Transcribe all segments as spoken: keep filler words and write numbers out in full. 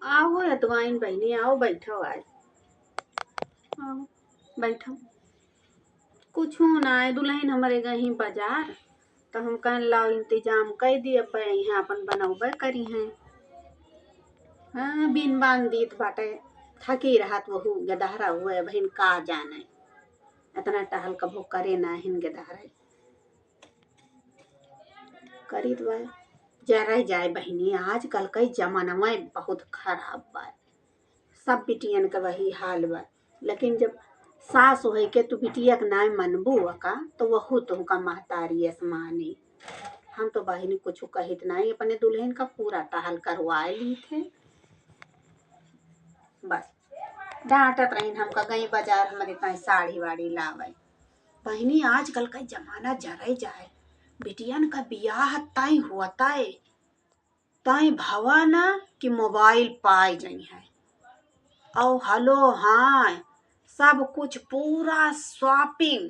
आओ अतवाइन बहिनी, आओ बैठो आए। आओ, बैठो। कुछु नाय, दुलहिन हमरे गईं बजार, त हम कहन लाओ इंतजाम कइ दिए, अब इहाँ अपन बनउबे करिहैं। हाँ, बिन बान दीत बाटे, थकी रहत वहू गदहरा हुए, बहिन का जाने। एतना टहल कभो करे नाहिन गदहरा। करित बा, जरा जाए बहिनी, आजकल कइ जमानवा बहुत खराब बा। सब बिटियन क वही हाल बा। लेकिन जब सास होइके तू बिटिया क नाय मनबू अका, त वहू तुहका महतारी अस मानी। हम तो बहिनी कुछु कहित नाई, अपने दुलहिन क पूरा टहल करवाए लीथे। बस, डाँटत रहिन हमका, गईं बजार हमरे ताईं साड़ी वाड़ी लावै। बहिनी, आजकल क जमाना जरै जाए, बिटियन क बियाह ताईं होतै, ताईं भवा ना कि मोबाइल पाए जइहैं। अउ हलो हाँ, सब कुछ पूरा shopping,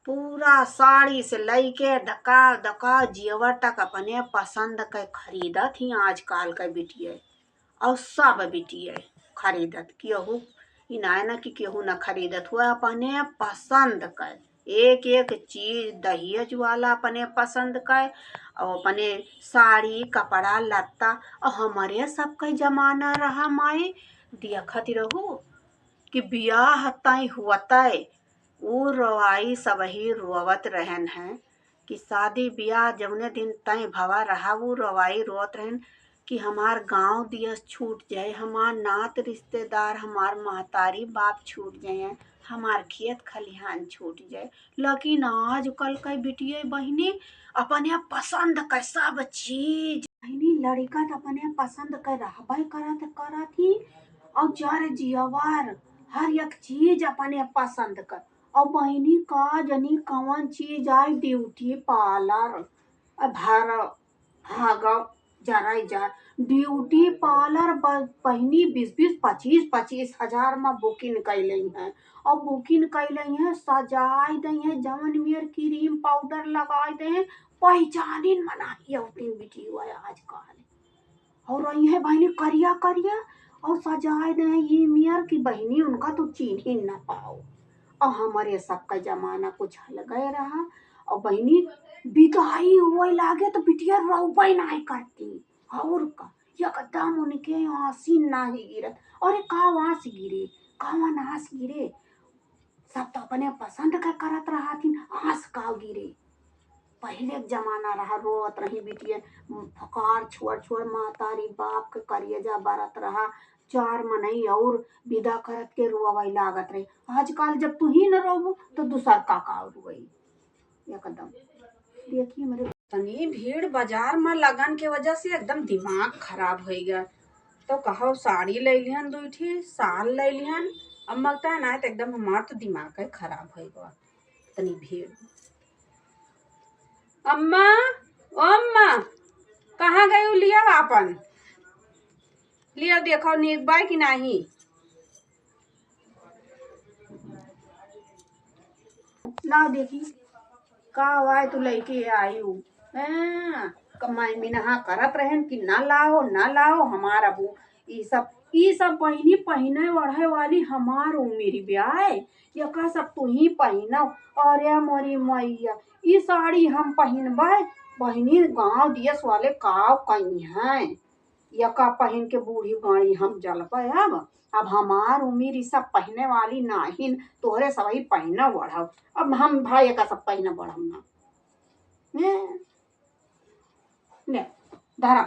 पूरा साड़ी से लइके दका दका जेवर तक अपने पसंद क खरीदत हीं आजकाल क बिटिये। अउ सब बिटिये खरीदत, केहू ई नाय ना कि केहू न खरीदत हुआ, अपने पसंद क एक एक चीज दहेज वाला अपने पसंद क, अउ अपने साड़ी, कपड़ा, लत्ता, अउ हमरे सबके जमाना रहा माई, देखत रहू कि बियाह तय होतै, ऊ रोवाई सबही रोवत रहन हैं कि शादी बियाह जौने दिन तय भवा रहा, ऊ रोवाई रोवत रहन कि हमार गाँव दियस छूट जाए, हमार नात रिश्तेदार, हमार महतारी बाप छूट जाए, हमार खेत खलिहान छूट जाए। लेकिन आजकल के बिटिये बहिनी अपने पसंद के सब चीज, बहिनी लड़िका त अपने पसंद के रहबे करत, करत ही, और जर जियवर हर एक चीज अपने पसंद के। और बहिनी का जनी कवन चीज आई, beauty parlour, अब हर भागव जराई जा, beauty parlour ब-, बहिनी बीस बीस, पच्चीस पच्चीस हजार म booking कइ लइहैं। और booking कइ लइहैं, सजाई दइहैं, जवन मेर cream powder लगाई दइहैं, पहिचानिन म नाहीं अउतिन बिटियो आजकाल। और अइहैं बहिनी करिया करिया, और सजाई दइहैं ई मेर कि बहिनी उनका तू चीन्हिन न पाओ। और हमरे सबका जमाना कुछ अलगे रहा। और बहिनी बिदाई होए लागे त बिटिया रोबे नाहीं करती। और का, एकदम उनके आँसी नाहीं गिरत। अरे का आँस गिरे, कवन आँस गिरे? सब तो अपने पसंद के करत रहथिन, आँस का गिरे? पहिले के जमाना रहा, रोवत रही बिटिया, फकार छोड़ छोड़ महतारी बाप के करेजा बरत रहा, चार मनई और बिदा करत के रोवै लागत रहे। आजकल जब तू ही न रोबू तो दूसर का का रोई? एकदम देखी हमरे तनी भीड़ बाजार में लगन के वजह से एकदम दिमाग खराब होइ गया। तो कहो साड़ी ले लिहन, दुई ठी शाल ले लिहन, अब मलता है ना तो एकदम हमार तो दिमाग है खराब होइ गया। तनी भीड़। अम्मा, ओ अम्मा, कहाँ गई? लिया आपन, लिया देखो नीक बा कि नाही। लाओ देखी, का आवाज तू लइके आई हूँ? हैं? कमाई मिनहा करत रहन कि ना लाओ, ना लाओ, हमार अबू ई सब, ई सब बहिनी पहिने ओढ़े वाली हमार उमिर ब्याय, यका सब तू ही पहिनो। अरे मोरी मैया, ई साड़ी हम पहिनबै, बहिनी गाँव दियस वाले काव कइहैं। यका पहिन के बूढ़ी गाड़ी हम जलबै अब। अब हमार उमिर ई सब पहिने वाली नाहिन, तोहरे सबही पहिने बढ़ब। अब हम भाई एका सब पहिने बढ़ब ना। ने, ने, धरा।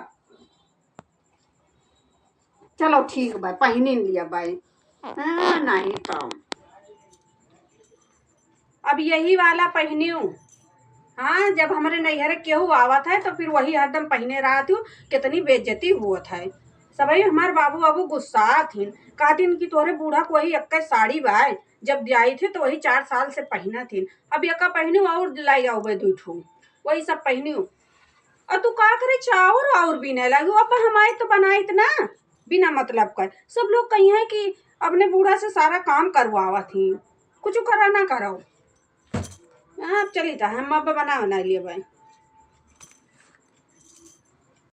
चलो ठीक बा, पहिनिन लिया बाई। हाँ, नहीं तो। अब यही वाला पहिनियो। हाँ, जब हमरे नैहरे केहू आवत है तो फिर वही हरदम पहिने रहत हूँ, कितनी बेइज्जती होत है। सबही हमार बाबू बाबू गुस्सात हिन, कहतिन कि तोहरे बूढ़ा क वही एक्के साड़ी बाय, जब जाई थे तो वही चार साल से पहिनत हिन। अब यका पहिनियो और लाई आउबे दुई ठो, वही सब पहिनियो। और तू का करे चाउर और बीने लागू, अब हमारे तो बनाइत ना, बिना मतलब कर। सब लोग कहिहैं कि अपने बूढ़ा से सारा काम करवावत ही, कुछ करा ना करो। हाँ, अब चली जा, हम अब बना बना लिए भाई।